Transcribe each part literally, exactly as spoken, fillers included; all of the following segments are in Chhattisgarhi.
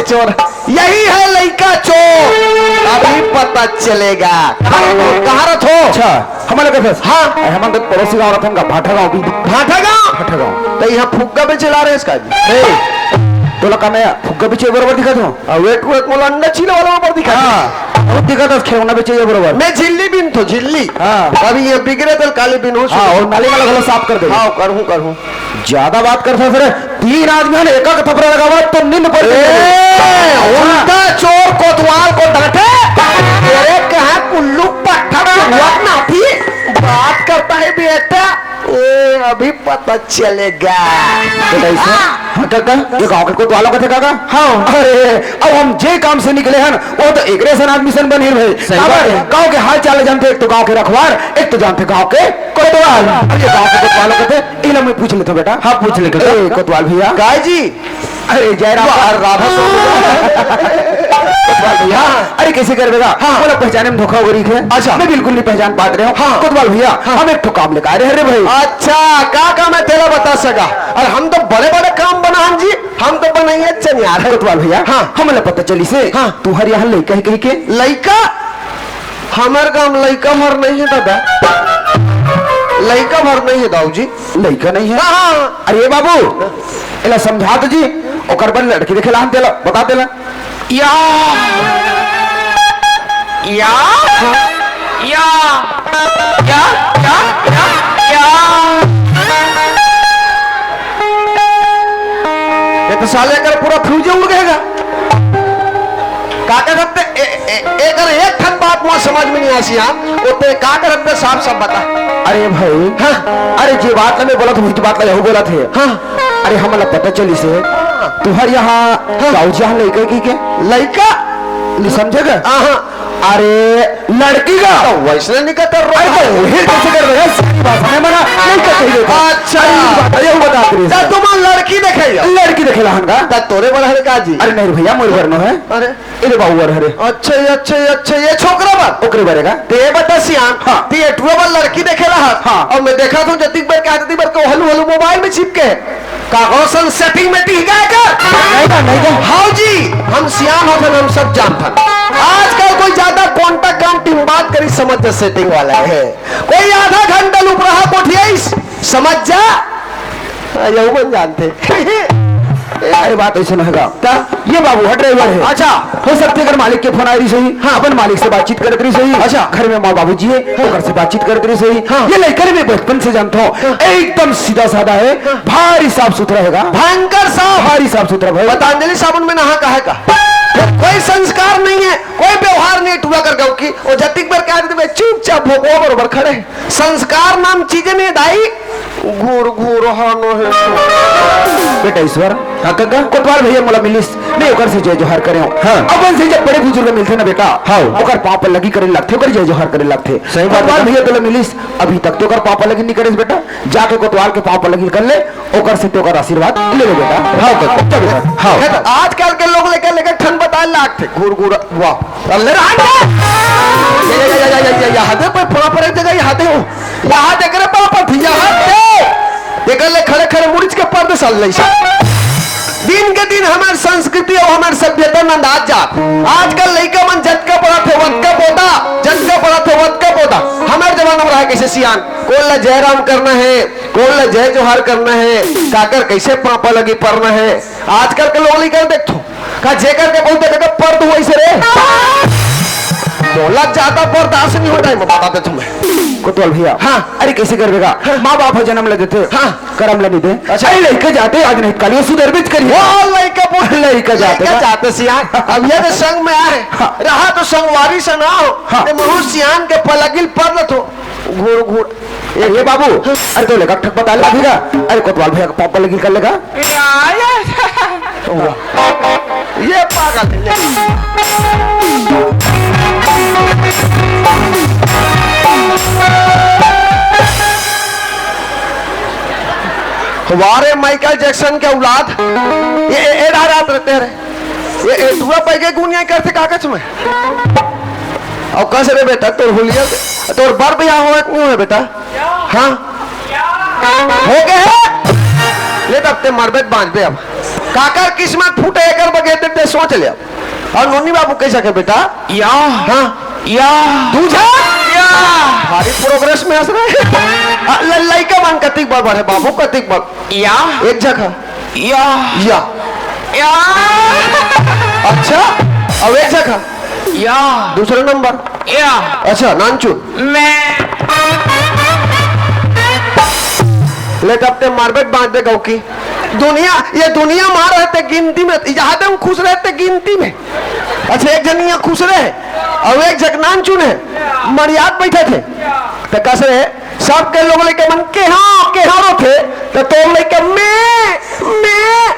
चोर, यही है लइका चोर, अभी पता चलेगा। कहाँ, कहाँ रथो? अच्छा, हमन लगे थे। हाँ। अरे, हमन तो पड़ोसी गाँव रथन का, भाटा गाँव भी। भाटा गाँव? भाटा गाँव। तो यहाँ फुग्गा बेचे ला रहे इसका जी? ए, तोला का मैं फुग्गा बेचे बरोबर दिखत हूँ? अउ वेट, वेट, मोला अंडा छीले वाला बरोबर दिखत हूँ। हाँ, बहुत दिखत है, खिलौना बेचे ये बरोबर। मैं झिल्ली बिनथों, झिल्ली। हाँ। अभी ये बिगड़े तो काली बिनहूँ। हाँ, अउ नाली वाला घलो साफ कर दे। हाँ, करहूँ, करहूँ। ज्यादा बात करथस रे, तीन आदमी हन, एक एक थपरा लगावा तो नींद पड़ ए, जाए। उल्टा चोर कोतवाल को डांटे। तेरे कहाँ कुल्लू पट्टा कुल्लू नाटी बात करता है बेटा। ए, अभी पता चलेगा। तो कैसे? हाँ। हाँ, काका, ये गांव के कोतवाल कथे काका? हाँ। अरे, अब हम जे काम से निकले हन, वो तो एकरे सन आदमी सन बने भाई। सही बात है। गांव के हाल चाल जानथे, एक तो गांव के रखवार, एक तो जानथे गांव के कोतवाल। अब ये गांव के कोतवाल कथे, इला मैं पूछ लेथों बेटा। हाँ, पूछ ले, काका। ए, कोतवाल भैया। काय जी? अरे, जय राम। वाह, राधा स्वामी। कोतवाल भैया, हाँ। अरे, कैसे करबे गा? हाँ। मोला पहचाने में धोखा हो रही है। अच्छा। मैं बिल्कुल नहीं पहचान पात रहे हूँ। हाँ। कोतवाल भैया, हाँ। हम एक ठो काम लेकर आ रहे हैं रे भाई। अच्छा, का काम है तेला बता सका? अरे, हम तो बड़े-बड़े काम बनान जी, हम तो बनाइए चनियार है। कोतवाल भैया, हाँ। हमला पता चलिसे, हाँ। तुहर यहाँ लइका है कहीं के? लइका? हमर गांव लइका भर नहीं है दादा, लइका भर नहीं है दाऊ जी। लइका नहीं है? हाँ, हाँ। अरे बाबू, एला समझा तो जी, ओकर बर लड़की देखे ला हन तेला, बता तेला। या, या, या, या, या, या, या। ये तो साले कर पूरा फ्यूज उड़ गएगा। का कहत हे? ए, ए, एकर एक ठन बात मोर समझ में नहीं आसी, हाँ? ओ ते का कहत हे, साफ साफ बता। अरे भाई, हाँ। अरे जे बात ला मैं बोलत हूँ, वही बात ला यहू बोलत हे। हाँ। अरे हमला पता चलिसे, हाँ। तुहर यहाँ हाँ। दाऊ जी यहाँ लइका की के? लइका? नहीं समझे का? हाँ, हाँ। अरे लड़की का? तो वैसने नहीं कहता रो। अरे तो वही कैसे कर रहे हैं? सही बात है, मना लइका कही देता। अच्छा। अरे यहू बात, यहू बता रही है। तो तुम लड़की देखे हो? लड़की देखे ला हन का? तो तोरे बड़ा है का जी? अरे नहीं भैया, मोर बर नो है। अरे। ए दे बाबू बर हरे। अच्छा, ये, अच्छा, ये, अच्छा, ये छोकरा बर? ओकरे बर का? ते बता सियान, हाँ। ते एटुआ बर लड़की देखे रहत। हाँ। अउ मैं देखत हूँ जतिक बर के आदती बर के हलू हलू मोबाइल में चिपके हे। का गौसन सेटिंग में टिक गए कर? नहीं बा, नहीं बा। हाँ जी, हम सियान होथन, हम सब जानथन। आजकल कोई ज्यादा कॉन्टैक्ट काम टीम बात करी समझ जा सेटिंग वाला है। कोई आधा घंटा लुप रहा कोठियाइस, समझ जा। हाँ, यहू मन जानते। अरे बात ऐसे न होगा। का? ये बाबू ह ड्राइवर है। अच्छा। हो सकथे अगर मालिक के फोन आए रही सही, हाँ। अपन मालिक से बातचीत करत रही सही। अच्छा। घर में माँ बाबूजी है, हाँ। ओकर से बातचीत करत रही सही। हाँ। ये लइका ल मैं बचपन से जानता हूँ, हाँ। एकदम सीधा साधा है, हाँ। भारी साफ सुथरा है। भयंकर साफ। भारी साफ सुथरा भाई। पतंजलि साबुन में नहा का है का? कोई संस्कार नहीं है, कोई व्यवहार नहीं टूरा कर गऊ की। वो जतिक बर के आदमी चुपचाप भोकवा बरोबर खड़े है। संस्कार नाम चीज नहीं दाई, घूर घूर हानो है। बेटा ईश्वर, हाँ काका? कोतवाल भैया मोला मिलिस, मैं ओकर से जय जोहार करे हूँ। हाँ। अपन से जब बड़े बुजुर्ग मिलथे ना बेटा, हाँ। ओकर पाँव पर लगी करे लगथे, ओकर जय जोहार करे लगथे। सही बात कोतवाल है। भैया तोला मिलिस, अभी तक तो ओकर पाँव पर लगी नहीं करेस बेटा, जाके कोतवाल के पाँव पर लगी कर ले, ओकर से तो ओकर आशीर्वाद ले ले बेटा। हाँ काका, चल बेटा। हाँ। आजकल के लोग लेकर लेकर ठन बताए लागथे, घूर घूर, वाह। अल्ले रहन दे। ये, ये, ये, यहाँ दे, कोई पूरा पर एक जगह यहाँ दे हो। यहाँ देख रे पापा, यहाँ दे। देख ले खड़े खड़े मुड़िच के पर्द साल ले। दिन के दिन हमार संस्कृति अउ हमार सभ्यता नंदात जात। आजकल लइका मन जतका पढ़त हे, वतका पोता, जतका पढ़त हे, वतका पोता। हमार जमाना में रहा कैसे सियान, कोन ला जय राम करना है, कोन ला जय जोहार करना है, काकर कैसे पापा लगी पड़ना है। आजकल के लोग लइका देखथो, का जेकर के बहुत देखे के पर्द हुआ इसे रे। मोला ज्यादा बर्दाश्त नहीं होता है, मैं बता देता हूँ मैं। कोतवाल भैया। हाँ। अरे कैसे करबे गा? हाँ। माँ बाप ह जन्म ले देथे। हाँ। करम ले नहीं दे। अच्छा। अरे लइका जाते आज नहीं काली सुधरबे च करी। वो लइका बोल, लइका जाते लइका ना। जाते सियान। अब ये तो संग में आए। हाँ। रहा तो संगवारी से ना हो। हाँ। ते महू सियान के पलगिल पर न थो। घूर घूर। ए, ये बाबू, अरे तो लेगा ठक बता ले, अभी का? अरे कोतवाल भैया का पापा लगी कर लेगा। ये पागल है, ये। हमारे माइकल जैक्सन के औलाद, ये ए-, एड़ा रात रहते हैं रे। ये एटुआ पैगे गुनिया करते कागज में। अउ कस रे बेटा, तोर हुलिया, तोर बर बियाह होए कि नहीं होए बेटा? हाँ? हो गए है? ले तब ते मरबे त बांचबे अब। काकर किस्मत फूटे एकर बगे ते, ते सोच चले आओ। अउ नोनी बाबू कइसे हे बेटा? या। हाँ। या। दू झन? या। भारी प्रोग्रेस में हंस रहे। आ, ल-, लइका मन कतिक बड़ बड़ हे बाबू, कतिक बड़? या। एक झन हे। या। या। या। अच्छा, अउ एक झन हे? या। दूसरा नंबर? या। अच्छा, नानचुन। मैं। ले तब ते मारबेट बांध दे गौ की। दुनिया, ये दुनिया मार रहे ते गिनती में, जहाँ ते हम खुश रहे ते गिनती में। अच्छा, एक झन इहाँ खुश रहे, अउ एक झन नानचुन हे, मरियात बैठे थे। तो कस रहे, सबके लोग लइका मन के हाँ, के हाँ रोथे, तो तोर लइका मैं, मैं।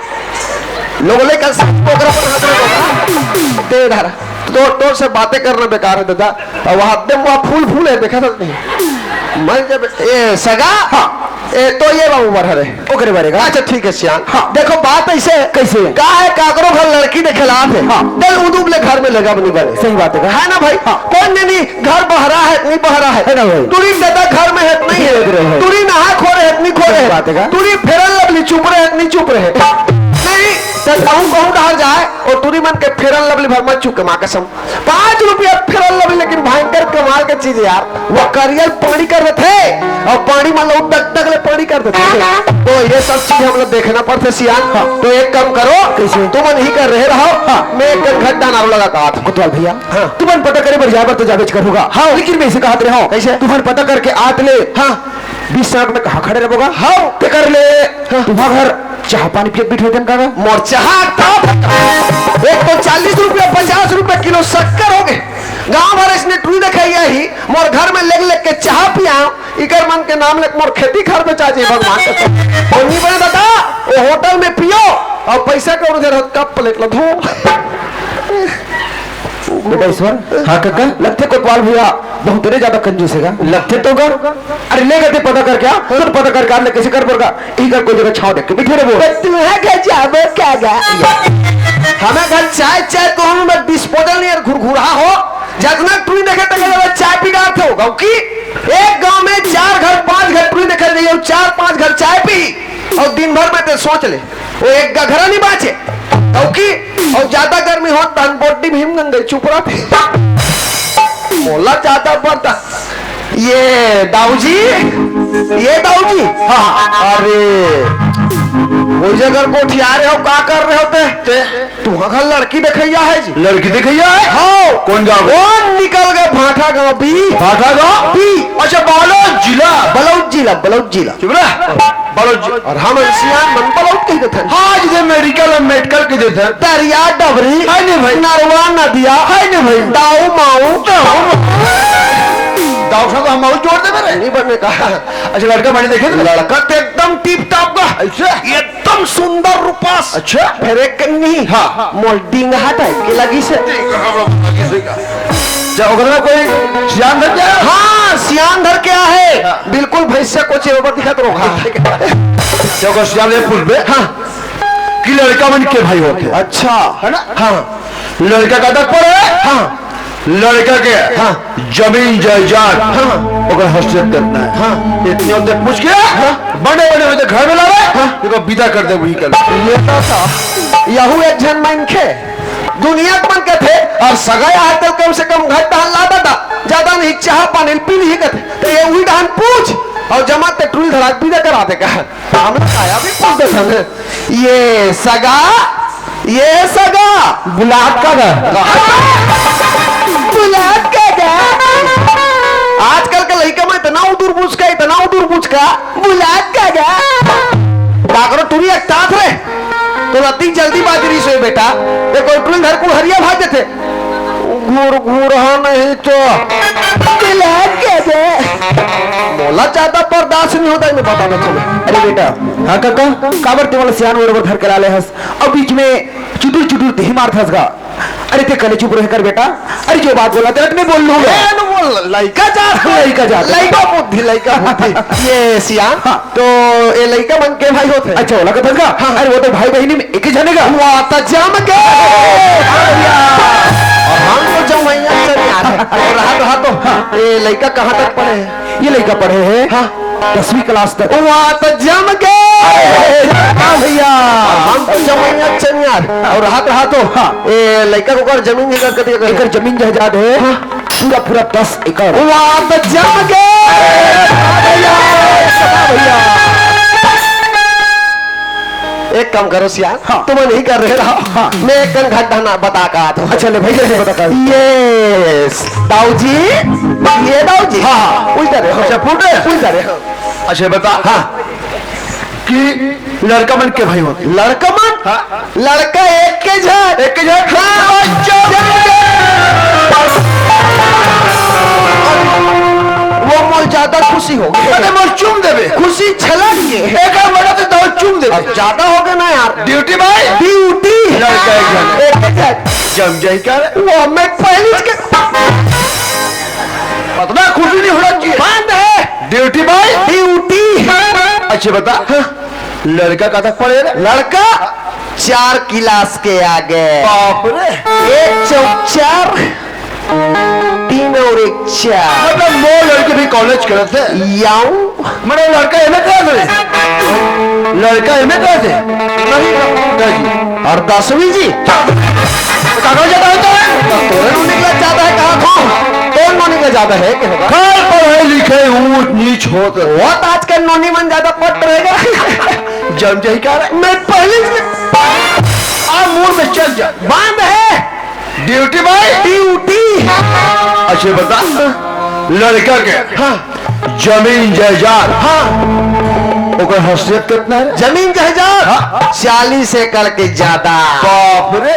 लोग लइका सब ओकरा पर हंस रहे होगा। दे इधर। तोर, तोर से बातें करना बेकार हे दादा। अब वहाँ दे, वहाँ फूल, फूल हे, देखा था नहीं? मैं जब, ए, सगा? हाँ। ए, तो ये बाबू बर हरे। ओकरे बारे का? अच्छा, ठीक हे, सियान। हाँ। देखो, बात अइसे हे। कइसे? का हे, काकरो घर लड़की देखे ला आथे। हाँ। दे उदूब ले घर में लेगा बनी बने। सही बात हे का? हे ना भाई? हाँ। कोन जनी घर बहरा हे, नहीं बहरा हे। हे ना भाई? टूरी दादा घर में हे, नहीं हे। देख रहे हो। टूरी नहा खो रहे, नहीं खो रहे। सही बात हे का? टूरी Fair and Lovely चुप रहे, नहीं चुप रहे। नहीं, तो कहूँ, कहूँ डहर जाए, अउ टूरी मन के Fair and Lovely भर मत चुके, माँ कसम। पाँच रुपया Fair and Lovely, लेकिन भयंकर कमाल के चीज हे यार। वो करियल पानी कर देथे, अउ पानी मान लो डग डग ले पानी कर देथे। तो ये सब चीज हम लोग देखना पड़थे सियान। हाँ। तो एक काम करो, कइसे? तुमन इही कर रहे रहो, हाँ। मैं एक घंटा नारू लगा का आत हूँ। कोतवाल भैया, हाँ। तुमन पता करे बर जाए बर तो जाबेच करहू गा। हाँ। लेकिन मैं इसे कहत रहे हूँ, कइसे? तुमन पता करके आत ले। हाँ। बीस मिनट में कहाँ खड़े रहोगा? हाँ। ते कर ले। हाँ। तुम्हार घर चाह पानी पियत बैठे थे का? मोर चाह तो एक तो चालीस रुपया, पचास रुपया किलो शक्कर होगे। गांव भर इसने टूरी देखे ही, मोर घर में लेग लेग के चाह पियाओ, इकर मन के नाम लेके मोर खेती खार बेचा जाही भगवान कसम। अउ नहीं बने दादा, वो होटल में पियो अउ पैसा के उधर कप प्लेट ला धो। बेटा ईश्वर। हाँ काका। लगथे कोतवाल भैया बहुतरे ज्यादा कंजूस हे गा। लगथे तो गा। अरे ले गा ते पता करके आ, तुमन पता करके आ, ले कइसे कर बर गा? इही कर कोई जगह छाँव देख के बैठे रहो। बस तू है घर जाबो का गा? हमें घर चाय, चाय तो हम बस disposal नहीं यार, घुरघुरा हो। जतना टूरी देखे तक जब चाय पी डालते हो, क्योंकि एक गांव में चार घर, पांच घर टूरी देखे जाइए, चार पांच घर चाय पी, अउ दिन भर में ते सोच ले, वो एक घरा नहीं बांचे। क्योंकि अउ ज्यादा गर्मी होत तहन बोड्डी भीम गंगे चुप रहते। मोला ज्यादा पड़ता। ये दाऊ जी, ये दाऊ जी। हाँ, हाँ। अरे, वो जगह गोठिया रहे हो, का कर रहे हो ते? ते? तुहाँ घर लड़की देखैया है जी। लड़की देखैया है? हाँ। कौन गाँव? कौन निकल गए भाटा गाँव भी? भाटा गाँव? भी। अच्छा, बालोद जिला। बलौद जिला, बलौद जिला। चुप रह। बलौद जि- अउ हम सियान मन बलौद कहि देथन। हाँ, जिसे मेडिकल अउ मेडिकल कहि देथन। दरिया डबरी। है नहीं भाई। नरवा नदिया। है नहीं भाई। दाऊ माऊ। दाऊ माऊ। दाऊ साहब हम माऊ जोड़ देबे रे। नहीं बनने का। अच्छा, लड़का मैंने देखे थे। लड़का तो एकदम टिप टॉप का। ऐसे? एकदम सुंदर रूपास। अच्छा। फिर एक कन्नी। हाँ। मोल डिंगहा टाइप के लगी से। जा, ओकरा कोई सियान धर के आए? हाँ, सियान धर के आए। हाँ। बिल्कुल भैंसिया कोचे ऊपर दिखत रहो। हाँ। क्या ओकर सियान ले पूछबे? हाँ। कि लड़का मन के भाई होथे। अच्छा। है ना? हाँ। लड़का का तक पढ़े? हाँ। लड़का के हाँ। जमीन जायदाद हाँ। ओकर हस्तियत करना है। हाँ। इतने होते पूछ के हाँ। बड़े बड़े होते घर में लावे, हाँ। देखो विदा कर दे वही कर। ये तो था, यहू एक झन मनखे। दुनिया के मन कथे, अउ सगा आए तो कम से कम घर तहन ला दादा, ज्यादा नहीं, चाह पानी पी ली कथे। तो ये उही डहन पूछ, अउ जमा ते टूरी धरा के विदा करा दे का। हम लोग आया भी पूछ दे हमें। ये सगा, ये सगा। बुलात का गा। बुलात का गा। आजकल के लइका में इतना उदुर बुझका, इतना उदुर बुझका, बुलात का गा। बागरो टूरी एक तात रे। तो रत्ती जल्दीबाजी रहिस होही बेटा, ये कोई टूरी घर कुहरिया भाग देथे। घुर घुर हा नहीं तो। बुलात का गा। मोला ज्यादा बर्दाश्त नहीं होता है, मैं बता देता हूँ। अरे बेटा, हाँ काका, काबर ते मोला सियान बरोबर धर के ला ले हस? अब बीच में चुटुर चुटुर तेही मारथस गा। अरे ते कले चुप रहे कर बेटा। अरे जो बात बोला तेरा मैं बोल लूंगा। ए, नु बोल, लइका जात। लइका जात। लइका बुद्धि, लइका बुद्धि। ये सियान, हाँ। तो ये लइका मन के भाई होथे। अच्छा, ओला कथस गा? हाँ। अरे वो तो भाई बहिनी में एक ही झने गा। वाह, त जम के। अउ हम तो जमैया से नहीं आते। अउ रहा, रहा तो, हाँ। ये लइका कहाँ तक पढ़े है? ये लइका पढ़े है हाँ। दसवीं क्लास तक। वाह, त जम के। हाँ भैया। हम तो जमीन यार, चल यार। और हाथ रहा तो, हाँ। ए, लइका को कर जमीन जायदाद कति कर? एकर जमीन जायदाद है, हाँ। पूरा, पूरा दस एकड़। वाह, तो जम गए। भैया, भैया। एक काम करो सियान, हाँ। तुम नहीं कर रहे रहो। हाँ। मैं एक कन घटना बता का आता हूँ। अच्छा, ले भैया, ले बता का। ये दाऊ जी, ये दाऊ जी। हाँ, हाँ। उधर है, हाँ। अच्छा, फुट है? उधर है, हाँ। अच्छा, बता। हाँ। कि लड़का मन के भाई होते। लड़का मन? हाँ। लड़का एक के झन। एक के झन? हाँ। वो मोर ज्यादा खुशी हो गई। अरे मोर चूम देबे। खुशी छलक के। एक बार बड़ा तो दो चूम देबे। अब ज्यादा हो गया ना यार। ड्यूटी भाई। ड्यूटी। लड़का एक झन। एक के झन। जम जाई का रे? वो मैं पहली के। इतना खुशी नहीं होना चाहिए। बंद है। ड्यूटी भाई। ड्यूटी। अच्छा बता। हाँ। लड़का कहाँ तक पढ़े रे? लड़का चार क्लास के आगे। बाप रे। एक चौक चार, तीन और एक चार। मतलब मोर लड़के भी कॉलेज करत हे। याऊ। मतलब लड़का एमे करत हे? लड़का एमे करत हे? नहीं, नहीं जी। और दसवीं जी? कागज ज्यादा होता है? तो तोरे नोनी का ज्यादा है, कहा था? तोर नोनी का ज्यादा है, क्या होगा? कल पढ़े लिखे ऊंच नीच होत। वो तो आजकल नोनी मन ज्यादा पट रहेगा। जम जाई का रे? मैं पहले से आ मूड में चल जा। बांध है। ड्यूटी भाई। ड्यूटी। अच्छा बता, लड़का के हाँ। जमीन जायदाद हाँ। ओकर हैसियत कितना है? जमीन जायदाद हाँ। चालीस एकड़ के ज्यादा। बाप रे।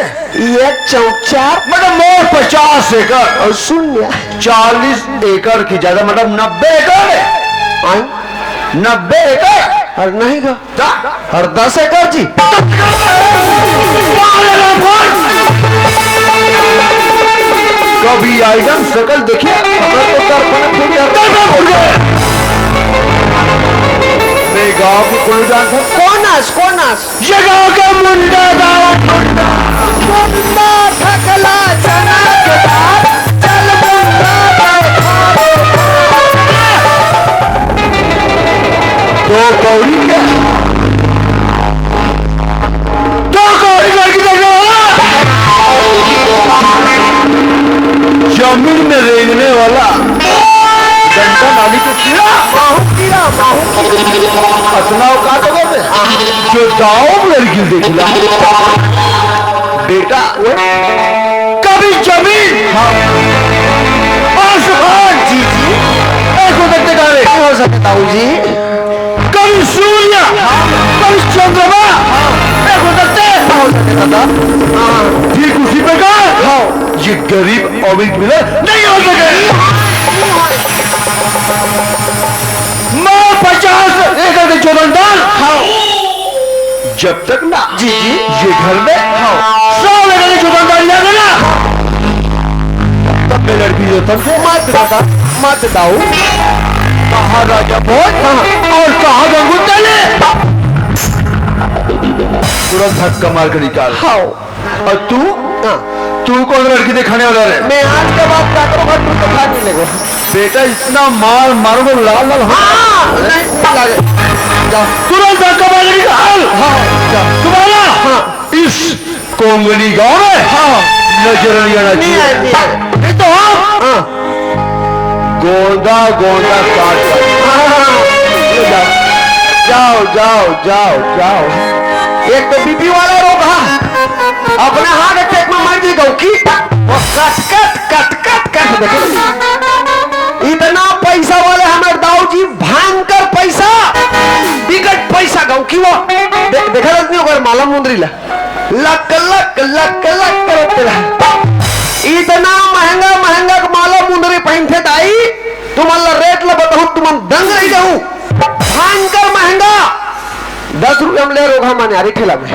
एक चौक चार। मतलब मोर पचास एकड़। और सुन लिया। चालीस एकड़ की ज्यादा, मतलब नब्बे एकड़ है। हाँ। नब्बे एकड़। और नहीं का? जा। और दस एकड़ जी। कभी आइटम सकल देखिए, अगर तो कर पलट फूट जाता है। मैं गांव को कौन जानता? कौन आस, कौन आस? ये गांव का मुंडा, गांव मुंडा। मुंडा थकला चना के दाल, चल मुंडा बैठा रे। दो कौड़ी के, दो कौड़ी लड़की देखने वाला, जमीन में रेंगने वाला, डंडा नाली के कीड़ा, बाहु कीड़ा, बाहु कीड़ा। अतना औकात हो गए। जो दाऊ लड़की देखला बेटा, कभी जमीन, हाँ। आसमान, जी, जी। एक हो सकते तारे। हो सकता हूँ जी। कभी सूर्य, हाँ। कभी चंद्रमा, हाँ। एक हो सकते। हो सकते दादा। हाँ। ठीक उसी प्रकार, हाँ। ये गरीब अमीर मिलन नहीं हो सके। मैं पचास एकड़ के जोतनदार, हाँ। जब तक ना जी, जी। ये घर में हाँ। सौ एकड़ के जोतनदार ना करा, तब मैं लड़की जोतन से मत दादा, मत दाऊ। कहाँ राजा भोज हाँ। और कहाँ गंगू तले? तुरंत धक्का मार के निकाल। हाँ। और तू? हाँ। तू कौन लड़की दिखाने वाला रे? मैं आज के बाद काकरो का तू तो खा नहीं लेगो। बेटा, इतना मार मारूंगा, लाल लाल हो हाँ, नहीं, नहीं लगे। जा। तुरंत धक्का मार के निकाल। हाँ, जा। तुम्हारा हाँ। इस कोंगनी गांव में हाँ। नजर नहीं आना नहीं चाहिए। आए, नहीं आए। नहीं तो हम हाँ। गोंदा, गोंदा काट काट। हाँ, हाँ, हाँ। ये जाओ। जाओ, जाओ, जाओ, जाओ। एक तो बीपी वाला रोग हा, अपने हार्ट अटैक में मर जी गौ की। वो कट, कट, कट, कट, कट, देखो। इतना पैसा वाले हमारे दाऊ जी, भयंकर पैसा, बिकट पैसा गौ की वो। दे-, देखा रहती ओकर माला मुंदरी ला। लक, लक, लक, लक करत रहे। इतना महंगा, महंगा के माला मुंदरी पहनथे दाई, तुमन ला रेट ला बताहूं, तुमन दंग रही जाहू। भयंकर महंगा। दस रुपया में ले रोगा माने, अरे ठेला में।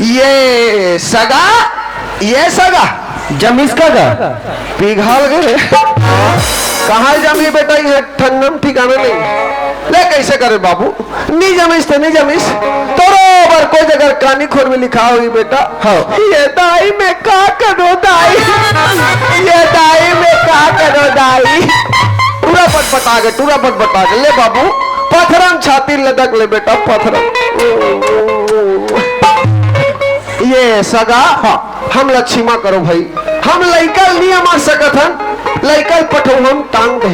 ये सगा, ये सगा। जमीस का गा? पिघाल गए। कहाँ जमी बेटा, ये ठन्नम ठिकाना नहीं। ले कैसे करे बाबू? नी जमीस ते नी जमीस। तोरो बर कोई जगह कानी खोर में लिखा हुई बेटा। हाँ। ये दाई मैं का करो दाई? ये दाई मैं का करो दाई? टूरा पट पटा के, टूरा पट पटा के। ले बाबू, पथरम छाती लदक ले बेटा, पथरम। ये सगा, हाँ। हमला क्षमा करो भाई, हम लइका ल नहीं मार सकत हन, लइका ल पठऊ हम टांग दे।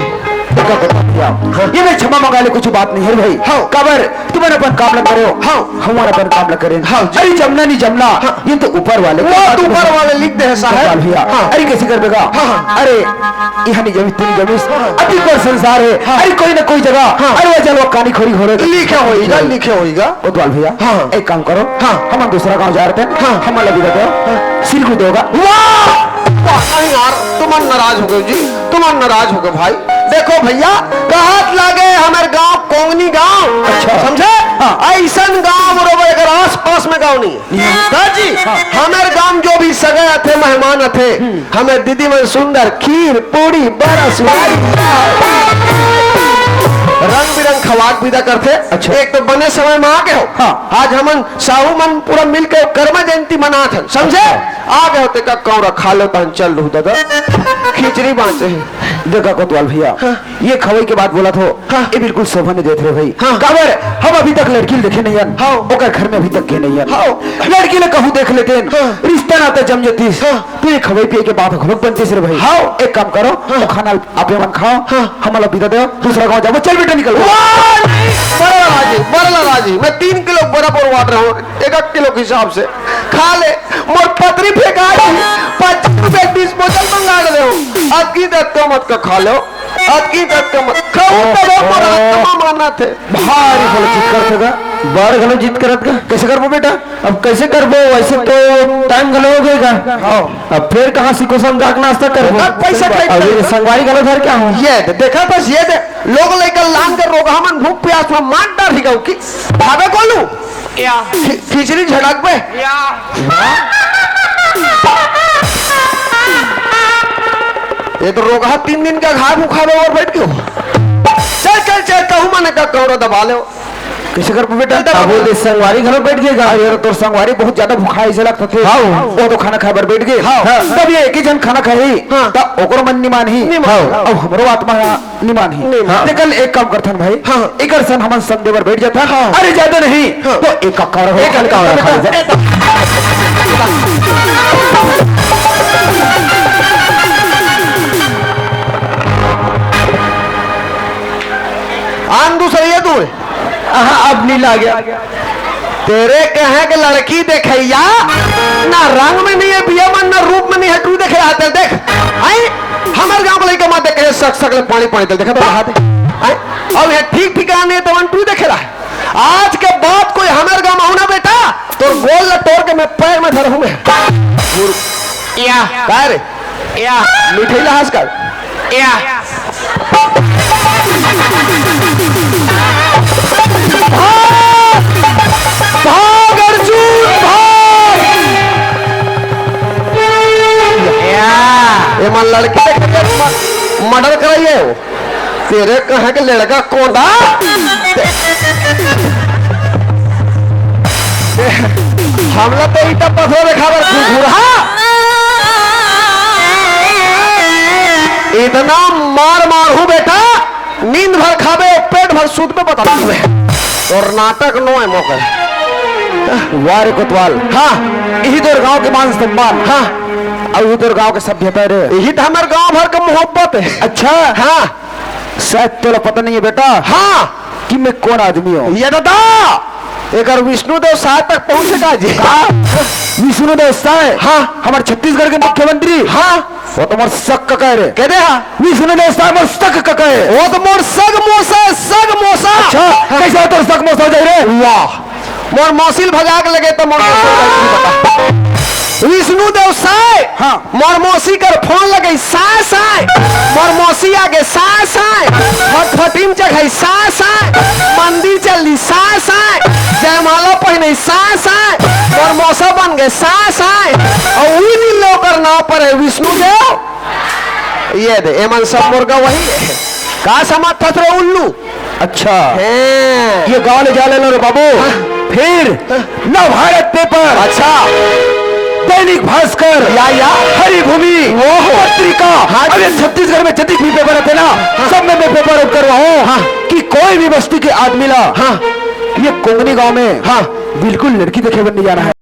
हाँ। ये मैं क्षमा मंगा ले, कुछ बात नहीं है भाई। हाँ। काबर तुमन अपन काम ल करे हो, हाँ। हमन अपन काम ल करेन। हाँ जी। अरे जमना नहीं जमना, हाँ। ये तो ऊपर वाले वो के हाथ तो में ऊपर है। वाले लिख दे है साहब। ऊपर वाले, हाँ। हाँ। अरे कैसे कर देगा? हाँ, हाँ। अरे यहाँ नहीं जमीस, तेरी जमीस, हाँ। अति पर संसार है। हाँ। अरे कोई ना कोई जगह, हाँ। अरे वो जलवा कानी खोरी हो रहे। लिखे होइगा, लिखे होइगा। कोतवाल भैया, हाँ। एक काम करो, हाँ। हम दूसरा गांव जा रहे थे, हाँ। हम अलग इधर हाँ। सिर को दोगा। वाह! वाह, नहीं यार, तुमन नाराज हो गए जी, तुमन नाराज हो गए भाई। देखो भैया, कहत लागे हमर गांव कोंगनी गांव, अच्छा। समझे? हाँ। ऐसन गांव बरोबर अगर आस पास में गांव नहीं है। नहीं है। हाँ जी, हाँ। हमर गांव जो भी सगे आथे, मेहमान आथे, हम्म। हमर दीदी मन सुंदर खीर, पूड़ी, बरा, सुरारी, रंग बिरंग खवाक विदा करथे। अच्छा। एक तो बने समय में आ गए हो। हाँ। आज हमन साहू मन पूरा मिल के कर्मा जयंती मनात हन, समझे? अच्छा। आ गए हो तेका कौरा खा लो तहन चल लू दादा। खिचड़ी बांचे है। देखा कोतवाल भैया, हाँ। ये खवई के बात बोला थो, हाँ। ये बिल्कुल शोभा नहीं देत रे भाई। हाँ। काबर हम अभी तक लड़की ल देखे नहीं हन, हाँ। ओकर घर में अभी तक गए नहीं हन। हाँ। लड़की ल कहूँ देख लेते हैं, हाँ। रिश्ता नाता जम जतीस। हाँ। तो ये खवई पिए के बात घलोक बनतीस रे भाई। हाँ। एक काम करो, हाँ। वो खाना आपे मन खाओ, हाँ। हमला विदा दो, दूसरा गांव जाबो, चल बेटा निकल। वाह! बरला राजी, बरला राजी, मैं तीन किलो बराबर वाट रहा हूँ, एक एक किलो के हिसाब से खा ले, मोर पतरी फेंका दे, पचास रुपए disposal मंगा दे हो, अतकी दे तो मत का खा लो, अतकी दे तो मत खाओ, तब मोर आत्मा माना थे। भारी घलो जिद करत गा, बड़ घलो जिद करत गा। कैसे करबो बेटा? अब कैसे करबो? वैसे तो टाइम घलो हो गएगा। हाँ। अब फिर कहाँ सीखो समझा के नाश्ता करबो? अब पैसा खाई अब ये पड़ेगा। संगवारी घलो धर क्या हो? ये दे, देखा बस ये दे, लोग लेकर लान कर रोगहा मन भूख प्यास में मार डार ही गऊ की। भावे कोलू? या। खि-, खिचड़ी झड़क बे? या। ये तो रोगहा तीन दिन का घाय भूखा बे और बैठ गयो। चल, चल, चल, कहूँ मने का कौड़ा दबा ले। कैसे कर बेटा? अब वो दे संगवारी घलो बैठ गए गा। अरे यार, तोर संगवारी बहुत ज्यादा भुखाए से लगत थे। हाँ। वो तो खाना खाए बर बैठ गए। हाँ। तब ये एक ही जन खाना खाही, हाँ। तब ओकरो मन निमान ही। निमान। हाँ। अब हमरो आत्मा निमान ही। निमान। हाँ। ते कल एक काम करथन भाई। हाँ। एकर सन हमन संग देवर बैठ जाथन। हाँ। अरे ज्यादा नहीं, हाँ। तो एक का रहो। एक का रहो। आन दूसरा ये दूर। हाँ, अब नीला आ गया। तेरे कहे के लड़की देखैया, ना रंग में नहीं है बिया मन, ना रूप में नहीं है, तू देखे रहते देख। आई, हमर गांव के लइका मत देखे, सक सक ले पानी पानी दे, देखा तो हाथ है। आई, अब ये ठीक ठिकाने तो मन तू देखे रहा। आज के बाद कोई हमर गांव में हो ना बेटा, तो गोल ला तोड़ के मैं पैर में धरूं मैं। या। का रे? या। मिठाई ला हंस कर। या। भाग! भाग अर्जुन, भाग! या। ये मन लड़की देख के म-, मर्डर कराइए वो। तेरे कहे के लड़का कोंदा? हमला तो ईटा पथरा देखाबर घुघुरहा। इतना मार मारहूं बेटा, नींद भर खाबे और पेट भर सूतबे, बता दूं मैं। और नाटक नो है मौका। वाह रे कोतवाल। हाँ। यही तोर गांव के मान सम्मान। हाँ। और यही तोर गांव के सभ्यता रे। यही तो हमर गांव भर का मोहब्बत है। अच्छा। हाँ। शायद तोला पता नहीं है बेटा। हाँ। कि मैं कौन आदमी हूँ। ये दादा, एकर विष्णुदेव साय तक पहुंचे का जी? हाँ। विष्णुदेव साय? हाँ। हमर छत्तीसगढ़ के मुख्यमंत्री? हाँ। वो तो मोर सग कका है रे। के दे हा? विष्णुदेव साय मोर सग कका है। वो तो मोर सग मोसा है, सग मोसा। अच्छा, हाँ। कैसे हो तोर सग मोसा हो जाए रे? वाह। मोर मौसी ल भगा के लगे त मोर मौसी ल बता। विष्णुदेव साय, हाँ। मोर मौसी कर फोन लगे, साय, साय। मोर मौसी आगे, साय, साय। फटफटी म चघई, साय, साय। मंदिर चलली, साय, साय। जयमाला पहिने, साय, साय। मोर मौसा बन गए, साय, साय। अउ उही दिन ले ओकर नाव परे विष्णुदेव। ये दे, एमन सब मोर गवाही है। का समझथस रे उल्लू? अच्छा। हैं। ये गाँव ले जा ले लो रे बाबू। हाँ। फिर हाँ। नवभारत पेपर। अच्छा। दैनिक भास्कर। या, या। हरिभूमि। ओहो। पत्रिका। हाँ जी। अरे छत्तीसगढ़ में जतिक भी पेपर आथे ना, हाँ। सब में मैं पेपर आउट करवाहूँ। हाँ। कि कोई भी बस्ती के आदमी ला हाँ। ये कोंगनी गांव में हाँ। बिल्कुल लड़की देखे बर नहीं जाना है।